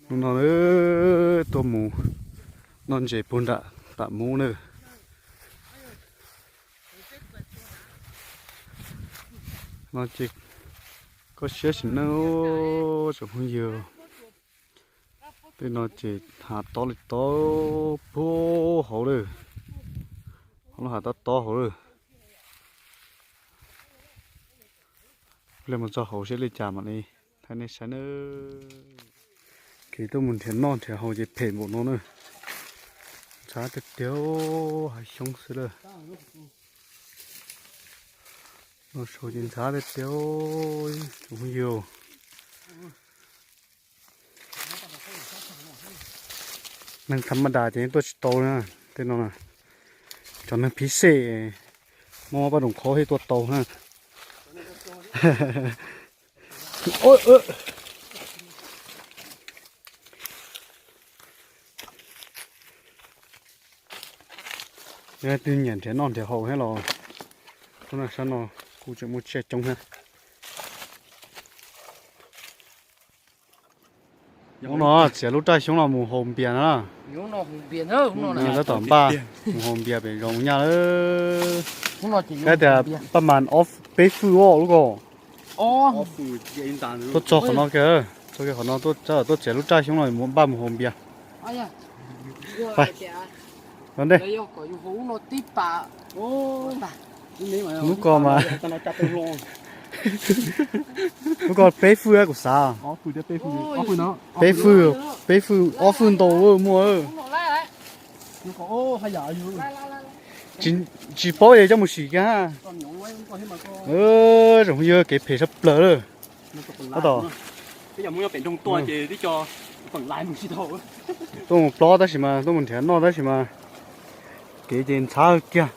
Hnub no tuaj mus noj ntses puag nram Tam Mub na. No ces koj siab sim neej tsoom phooj ywg. Tej no ces hav tob li tob puag hauv lawm. Hauv lub hav tob tob hauv lawm. Mus txog hauv seb li cas mam li thaij nej saib nawb. Kev tuaj mus nrhiav noj nrhiav haus ces phem npaum no na. Ntxhab tiag tiag, hav xyoob xwb lawm. No saud ces ntxhab tiag tiag, tsoom phooj ywg. Neeg tham ma das ces yeej tuaj tsis tau na. Tej no na, cov neeg phiv xem, mob paj doom qhob thiaj tuaj tau na. Yog leej twg nyiam nrhiav noj nrhiav haus thiab los tuaj no, sab no kuj tseem muaj tsiaj coob thiab. Hnub no txiav lub raj xyoob los mus haus npias na. Tab tom npaj mus haus npias pem zos mus nyaj lawm. Kab tias paj mas ob peb fwj lub ko. Tuaj txog qhov no kiag, txog kiag qhov no, tuaj txiav lub raj xyoob los npaj mus haus npias. Lub ko mas, lub ko peb fwj kuv xav. Peb fwj, peb fwj, ob fwj ntau muaj. Tsis paub es coj mus sim kiag. Tsoom phooj ywg, kev phem sab plaws lawm. Tab tom tuaj mus plob tab sis mas, tuaj mus nrhiav noj tab sis mas kev ces ntxhab kiag.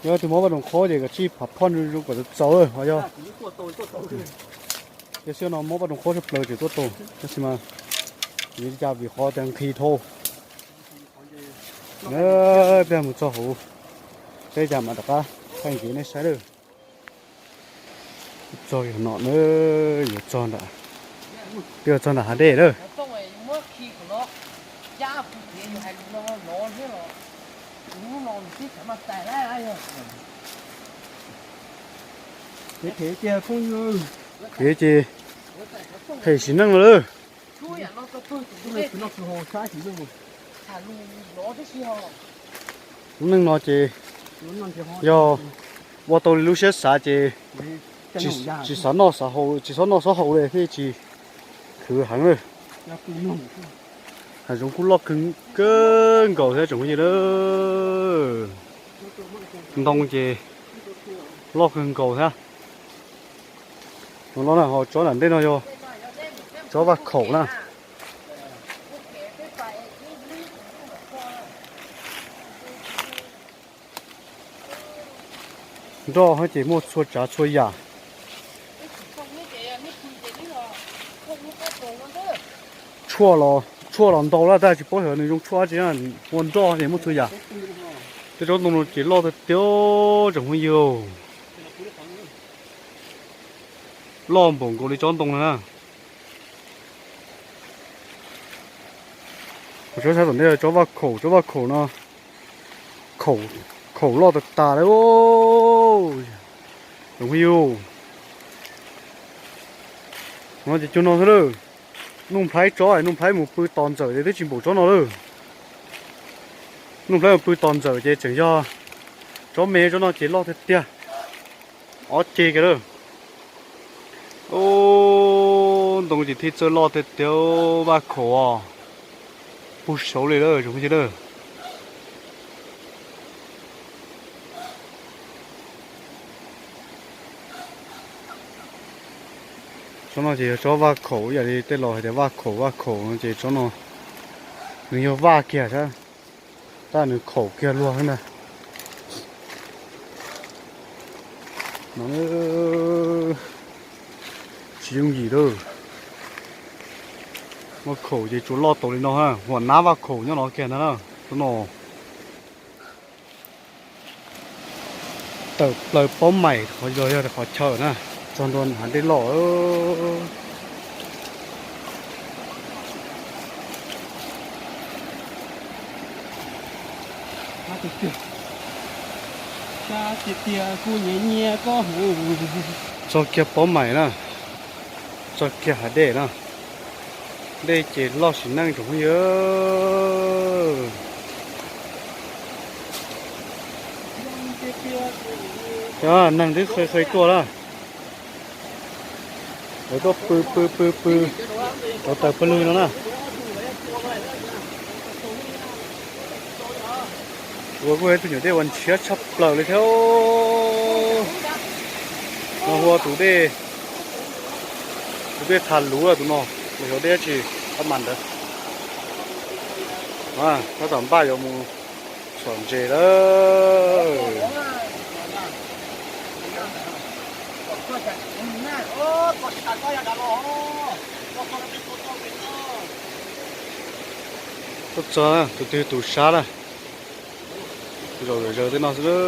Yog tus mob paj doom qhob ces kav tsij phav phoj zoo kom txaus txaus, ho yog, yog xyoo no mob paj doom qhob sab plaws ces tuaj tau tab sis mas vim li cas, vim qhov tias nqhis dhau. Peb mus txog hauv, peb cas mam rov qab thaij nkiv nej saib lawm. Txog no na, yuav txog nram, twb yuav txog nram hav dej lawm. Kev ces phem sim neej lawm. Lub neej no ces yog ua tau li lub siab xav ces tsis xav noj xav haus, tsis xob noj xob haus li thiaj tsis khwv heev lawm. Hav zoov kuj loj kawg nkaus thiab tsoom phooj ywg. Ntoo ces loj kawg nkaus thiab. Tus no na, ho tsob nram ntej no yog tsob vaj khaum na. Nroj ces muaj txhua tsav txhua yam. Tshuaj los, tshuaj los ntau lawm tab tsis paub xyov nws zoo tshuaj tsi, ua nroj ces muaj txhua yam. Tej tsob ntoo no ces loj tiag tiag tsoom phooj ywg, loj npaum nkaus li tsob ntoo na. Tsob sab tom ntej tsob vaj khaum, tsob vaj khaum no, khaum loj tas tas li. Tsoom phooj ywg, no ces cuag no xwb lawm. Nuj Nplhaib tsob, Nuj Nplhaib mus pw tos ntxawm ces twb tsis npaum tsob no lawm. Nuj Nplhaib mus pw tos ntxawm ces tseem yog tsob me, tsob no ces loj tiag tiag, ob ceg kiag lawm. Ntoo ces thiaj txawj loj tiag tiag, vaj khaum os, puag saud li lawm tsoom phooj ywg. Tsob no ces yog tsob vaj khaum, ib yam li tej laus hais tias vaj khaum, vaj khaum no ces tsob no nws yog vaj kiag thiab, tab nws khaum kiag luag thiab ntag. Tsis yooj yim lawm. Vaj khaum ces tsuas loj tau li no, huam nab vaj khaum nyob no kiag ntag na. Tsob no tawm plaws paub maim qhov yog, yog qhov chaw na. Txog ntua hav dej loj. Txog kiag pob mais na, txog kiag hav dej na. Dej ces loj sim neej tsoom phooj ywg. Cov neeg twb qhia qhia tuaj na. Lawv tuaj pw pw pw pw, lawv taws pw lwg no na. Ua kuj yog ib tug nyuam dej uas ntshiab tshaj plaws li thiab. No hu ua tus dej, tus dej Thas Luv tus no, los yog dej dab tsi, pab mas ntawd. Tab tom npaj yuav mus txhuam ntses lawm. Tuaj txog tus twg tus sab na, zaum zawm zaws tej no xwb na.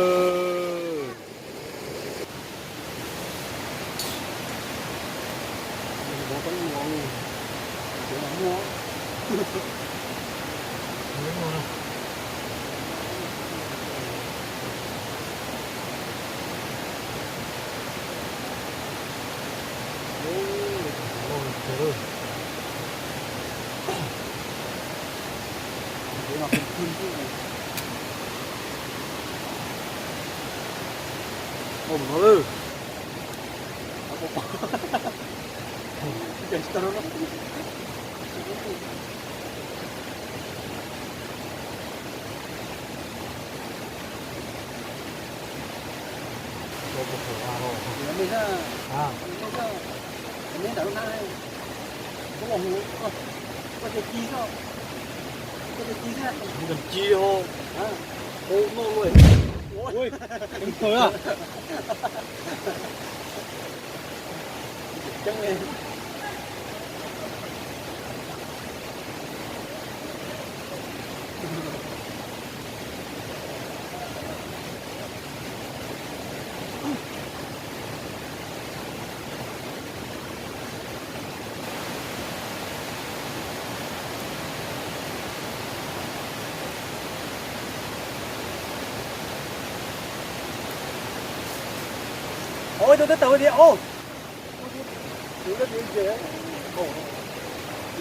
Ov, tus teb tawm tias, ov,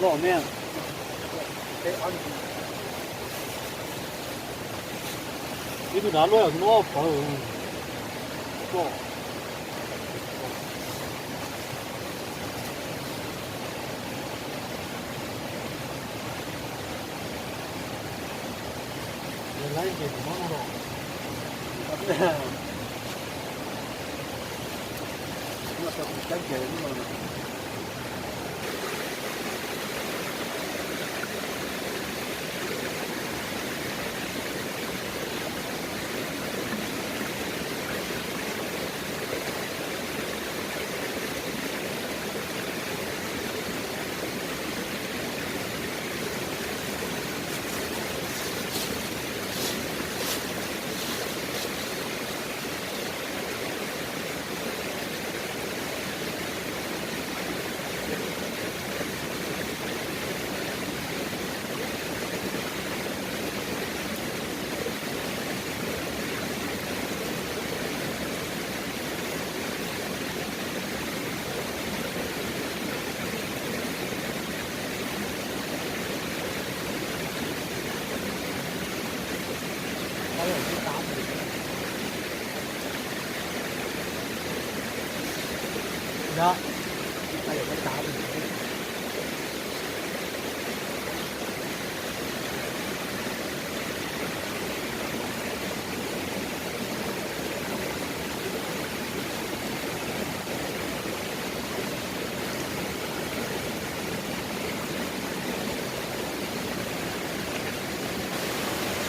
loj me. Ib tug dav luaj tus no pawv. Laib ces tus no no los.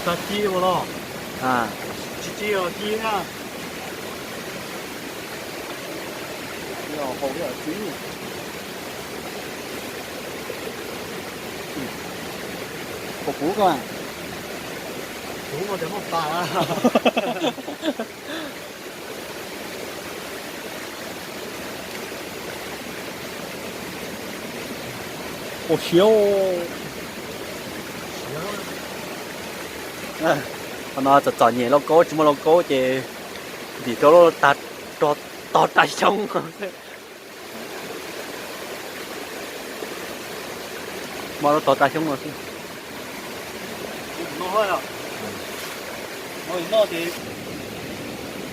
Tsis tas ci ua los? Tsis ci os, ci na. Kuv, kuv no ces muaj tas. Ua siab. Qhov no txom txom nyem lauj kaub tsis muaj lauj kaub ces ntim rau lauj tag rog tog raj xyoob. Muaj lub tog raj xyoob no xwb.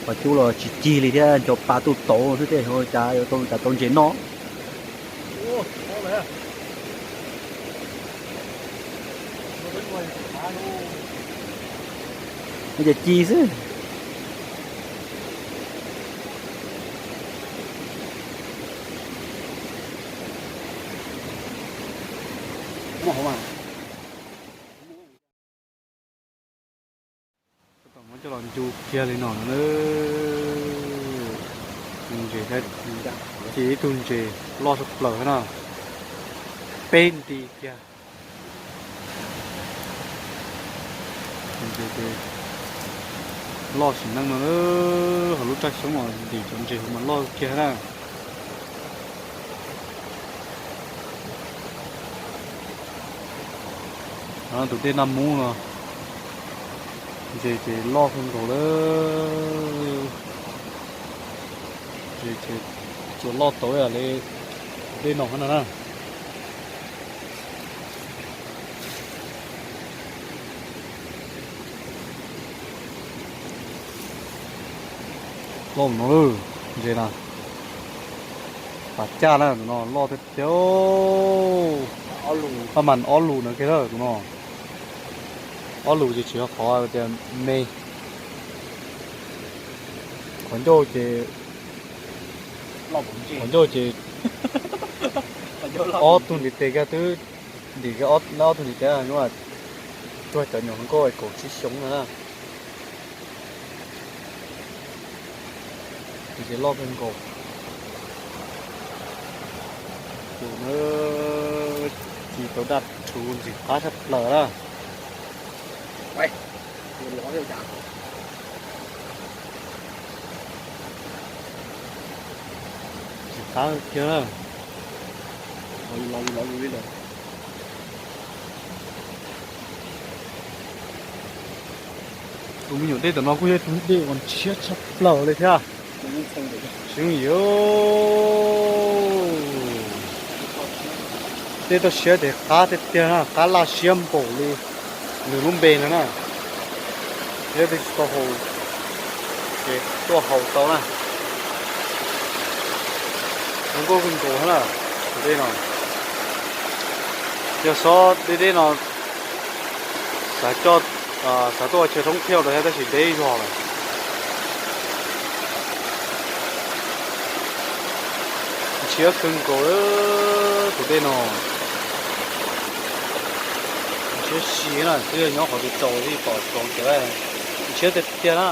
Qhov cub los tsis cig li thiab, nco pa tuj tauv xwb thiab, cas yuav tau cas tau ntses noj. Ces ci xwb. Muab coj los ncu kiag li no na. Tus ntses, ci ib tug ntses loj tshaj plaws na. Peb nti kiag. Tus ntses ces loj sim neej no, ho lub raj xyoob los ntim cov ntses mas loj kiag na. Tus dej Naj Mub no, ntses ces loj kawg nkaus lawm. Ntses ces tsuas loj tau li dej no no na. Loj no, ntses na, pas caj na, tus no loj tiag tiag. Paj mas ob lus na kiag lawm tus no. Ob lus ces tsis yog qhov tias me. Qhov ncauj ces, qhov ncauj ces ob tug ntiv tes kiag twb ntim kiag ob tug ntiv tes, tsuag cov nyuam hluas nkauj kaum tsib xyoo no na. Ces loj kawg nkaus. Tus na, ci tau daj rhuv ntxim qab tshaj plaws na. Ntxim qab kiag na. Tus me nyuam dej tom no kuj yog tus dej uas ntshiab tshaj plaws li thiab. Tsis yooj yim. Dej tuaj siab ces qab tiag tiag na, qab laj siab npaum li nws lub npe no na. Yog tus tsis tau haus ces tuaj haus tau na. Zoo nkauj kawg nkaus na, tus dej no. Yog xob deb deb no xav coj, xav tuaj ua chaw thoob phiaj rau thiab tab sis deb zog lawm. Ntshiab kawg nkaus tus dej no. Ntshiab si na, twb yog nyob qhov twg tsaus li pom tsaus ntawd, ntshiab tiag tiag na.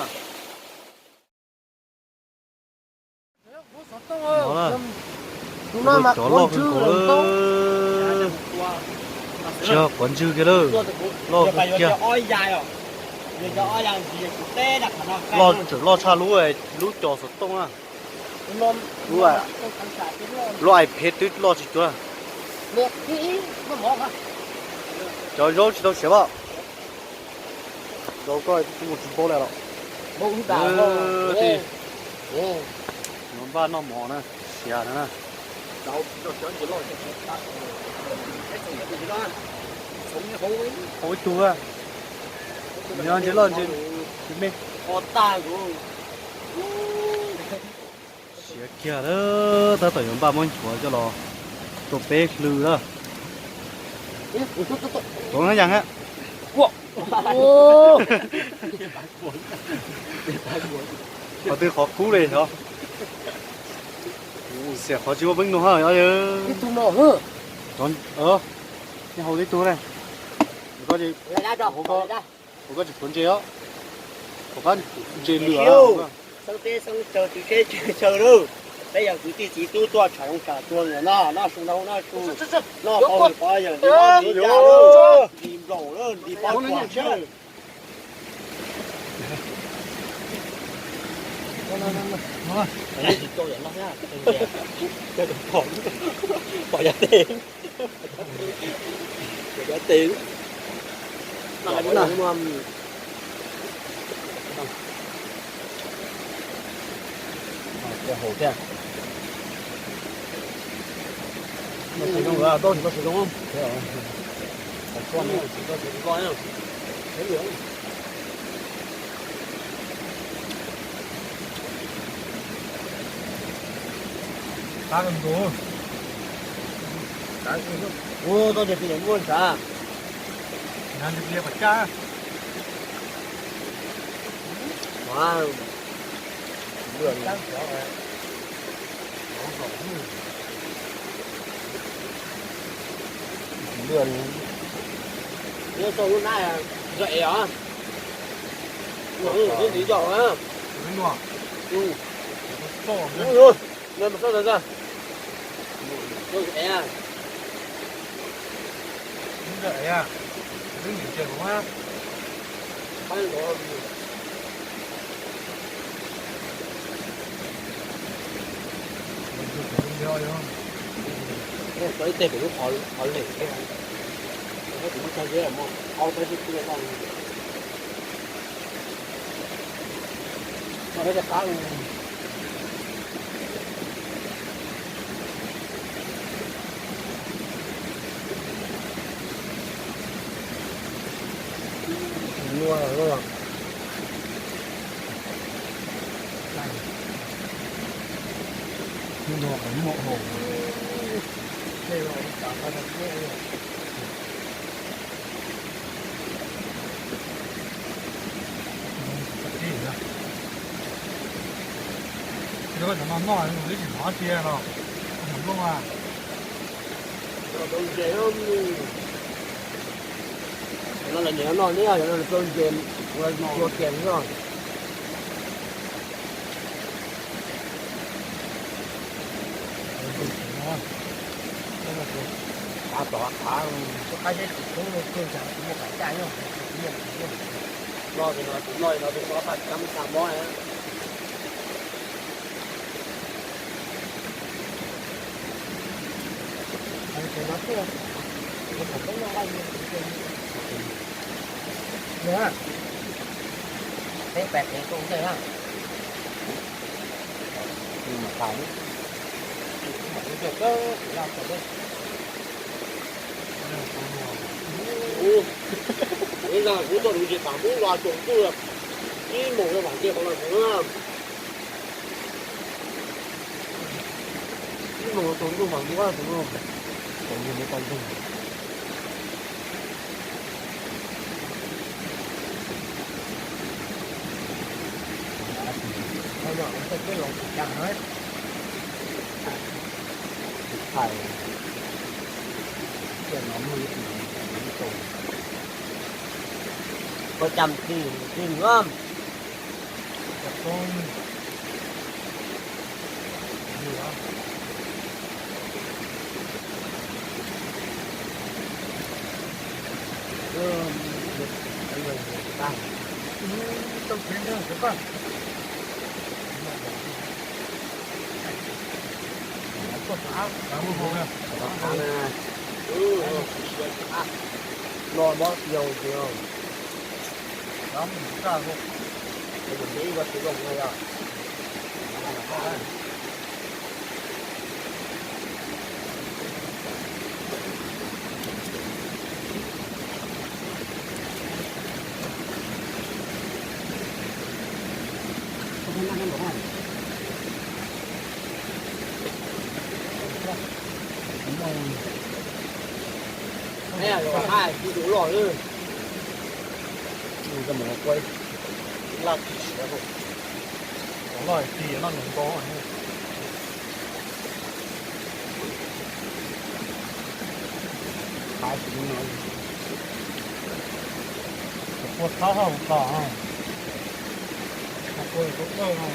Cov loj kawg nkaus, tsis yog quav ntswg kiag lawm, loj kawg kiag. Loj tseem loj tshaj lub, lub cos xov tooj na. Lub iPad twb loj tsis cuag. Cov zaub tsis tau siav pom. Zaub koj mus tsis npaum li los. Npaj noj mov na, siav na. Hau ib tug, nyob ntses loj ntses me. Siav kiag lawm, tab tom yuav npaj muab nchuav coj los tua peb hlw lawm. Tuav na yas na. Qhov twg qhov kub li os. Xiam qhov tsis muaj peeb nug ha. Hau ib tug na. Ua koj tsis tuav ntses os. Ua koj ntses lwm. Xeeb teb xeeb chaw, tw tsheb tw chaw lauj. Peb yog kwv tij txiv tub tuaj tsham zoo tsham tsuag ntawm no, noj su noj hau noj su, noj qau nqos yawm nti nplaum lawm nti pob tsuas. Pom yog tes, pom yog tes. Haus thiab. Tsis tau sawv zoo, tsis tau sawv zoo. Qab kawg nkaus. Ua tau ces tus muaj ntshav. Ntshav ntsis pliag pas caj. Nyob sau lub nab zog es os. Ntxiv zog. Tau ib teg pem lub qhov lem thiab. Kuv muab cog zeb mus ob peb sib tw no. Cov no noj ib tsis hnov sia los noj a. Cov no lawv nyiam noj ne, cov no lawv rau ntses ua tias noj. Qab tom qab, qab seb tsis txhob muaj caj nyob, tsis muaj, tsis muaj. Noj no, tus noj no tus noj tag tsis tau muaj tag mob. Peb pais qev koj ntej na. Kuv tuaj nuv ntses tas Hmoob los tsaus ntuj, ib moos rau vam ntses qhov no mus na. Ib moos tsaus ntuj mam mus, tsaus ntuj mus tau ntuj. Peb los cas hais. Koj cam tsis tsis yuav. Los mob yau tiag. Laj tsis siav, loj ti loj nws npo. Qab tsis no, kua txhob hauv tos, kua txhob dawj no.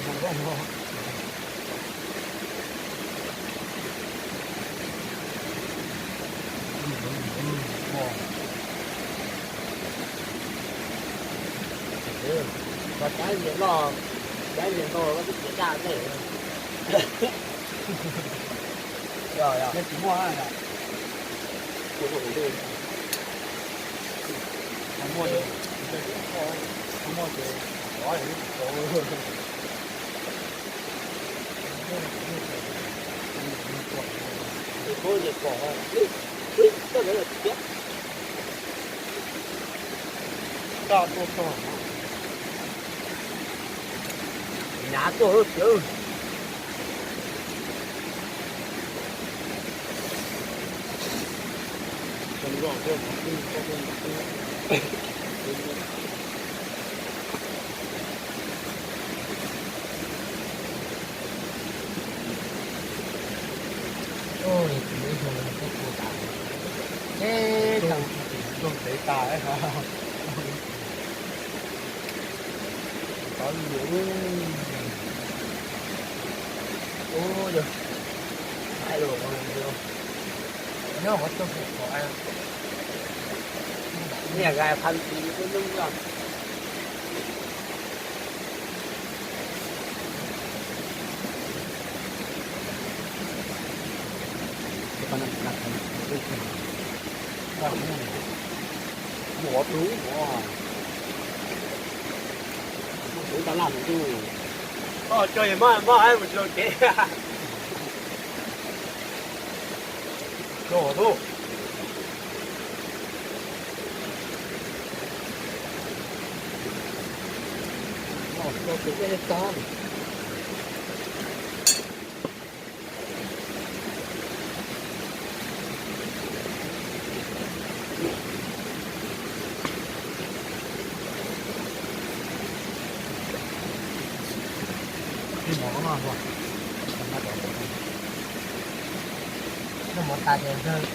Kua txhob nyiam loj. Nyav tuaj. Ua, tus ib xyoo no kuj tu tas, teb tau tsis tsis zoo ntev tas. Ua, yog hais lus nyob qhov txog qhov niag gai pha ti lub neej. Mus ua tub, ua tub tas laj tus tub. Koj cog yog maj maj mus tsis tau kev. Cog tub. Cog tus dej tag. Noj mov tas ces ntawg.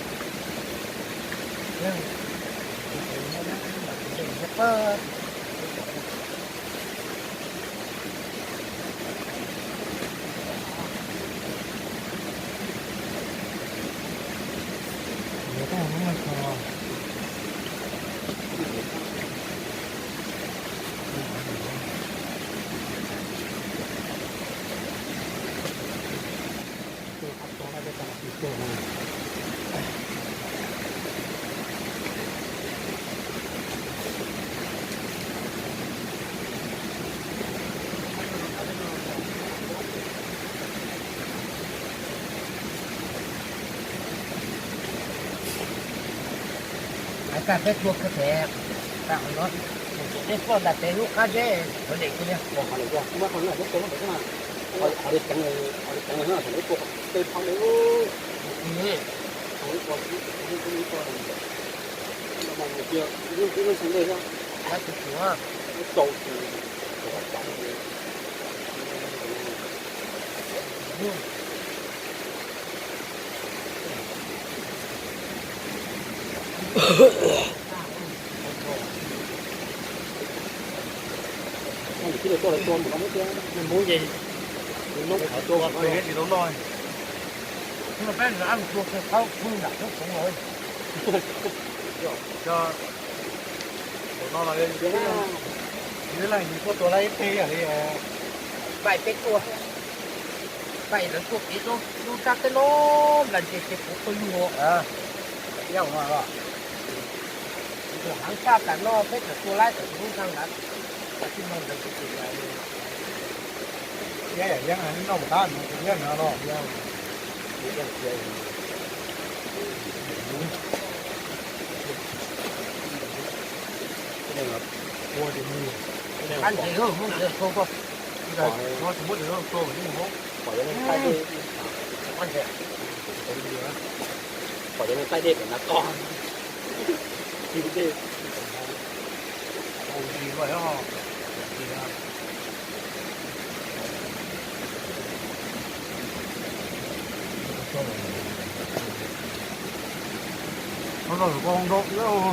Hais txog peb tua kiag pem, peb tuaj nram pem lub qab zeb, kuv niam kuv niag, qhov li ceev, qhov li ceev, tej phab me, lub xeev ntej, lub tau. Hmoob ces nws noob qhov tua tsis tau noj. Peb tus ab tua kiag qhaub pug nram thoob koov los. Tus no los yus leej yus tuaj tua lawv ib teg yam li, paib peb tuaj, paib lawv tuaj kev lub rab teb no, nplas ntses ces kuv tuaj yug. Ib yam no, hav saj tas no peb txawm tua laib tawm tus lub nrag ntawd, tsis mloog ntawd tus Yeeb yam yeeb noj mus qab no tus yeeb no los. Qab ntses, muab ntses tua koj. Ntawd no tsis muab ntses tua yeej mus. Qab ntses, pom cov niag taij dej pem nrad koj. Tis dej, tis dej. Ua no lawm koj nrau thiab.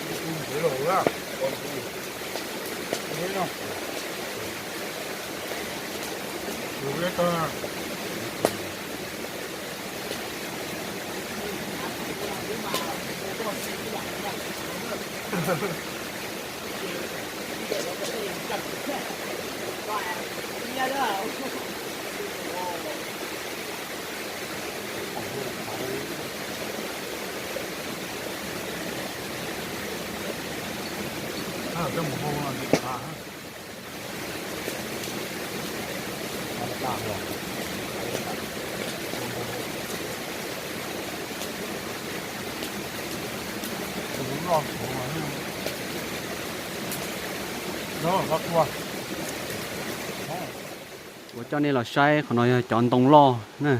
Tus ntxwv los ua, ua ntxwv no, tus liab tag. Kuv coj nej los saib, qhov no yog cov ntoo loj na,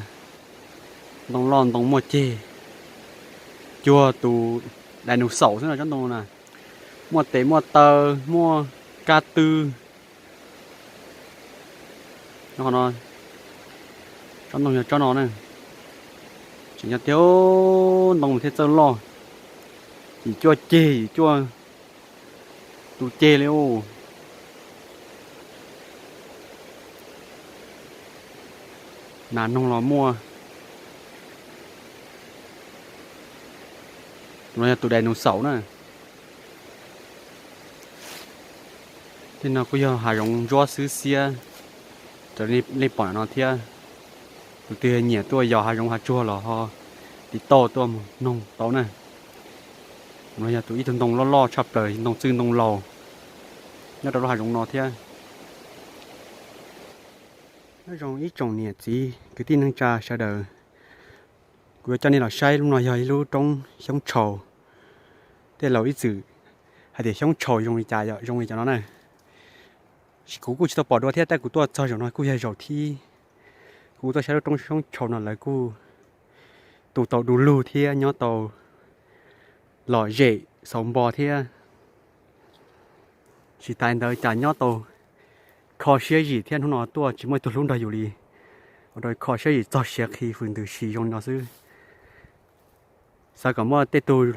ntoo loj ntoo muaj ceg, cuag tus dinosaur xwb no tsob ntoo na, muaj tes muaj taw, muaj kab twg. Tsob ntoo yog tsob no na, tseem yog tiag, ntoo thiaj txawj loj, yim cuaj ceg yim cuaj tus ceg li u. Nas noog los muaj. Tus no yog tus dinosaur na. Tej no kuj yog hav zoov ntsuab xwb xiab raws li nej pom no thiab. Tus twg nyiam tuaj yos hav zoov hav tsuag los ho tiv tauj tuaj mus noog tau na. Tus no yog tus ib tug ntoo loj loj tshaj plaws, ntoo txwj ntoo laus nyob rau lub hav zoov no thiab. Nyob zoo ib tsoom niam txiv kwv tij neej tsa sawv daws, kuv yuav coj nej los saib lub no yog ib lub roob xyoob tshaus. Tej laus ib txwm hais tias xyoob tshaus zoo li cas, zoo li cov no na. Kuv kuj tsis tau pom dua thiab, tab kuv tuaj txog zaum no kuj yog zaum thib kuv tuaj saib lub roob xyoob tshaus no, lawv kuj tu tau du lug thiab nyob tau lom zem xauv npo thiab. Tsis tas ntawd cas nyob tau kho siab zim thiab, hnub no tuaj tsis muaj ib tug hlub nrog yus li, ua rau kho siab zim txog siav qhi hws ntws si zoo li no xwb. Xav kom muaj tej tug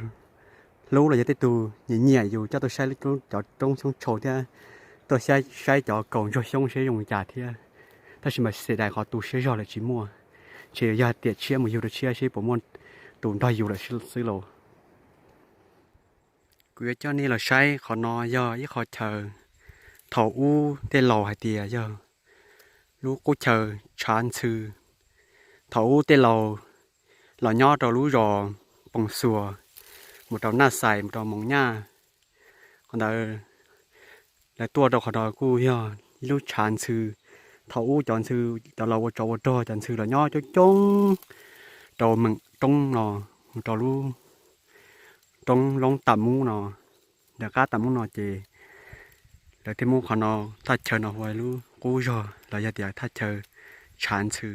hlub los yog tej tug nyiam nyiam yus coj tuaj saib cov roob xyoob tshaus thiab tuaj saib cov kaus ntsuag xyoob seb zoo li cas thiab. Tab sis mas xav tias qhov tu siab zog lawm tsis muaj, ntshe yog tiam tshiab mus yug rau tshiab seb puas muaj tus nrog yus lawm xwb lauj. Kuv yuav coj nej los saib, qhov no yog ib qho chaw thaum ub tej laus hais tias yog lub qub chaw tshav ntxhw. Thaum ub tej laus los nyob rau lub zos Poos Xuas, mus rau Naj Xais, mus rau Moos Nyaj, qhov ntawd lawv tuaj rau qhov no kuj yog ib lub tshav ntxhw. Thaum ub cov ntxhw, cov laus ua tsov ua rog, cov ntxhw los nyob coob coob rau meem roob no, mus rau lub roob Loob Tam Mub no, ntawm qab Tam Mub no ces lawv thiaj muab qhov no, thaj chaw no hu ua lub qub zog los yog tias thaj chaw tshav ntxhw.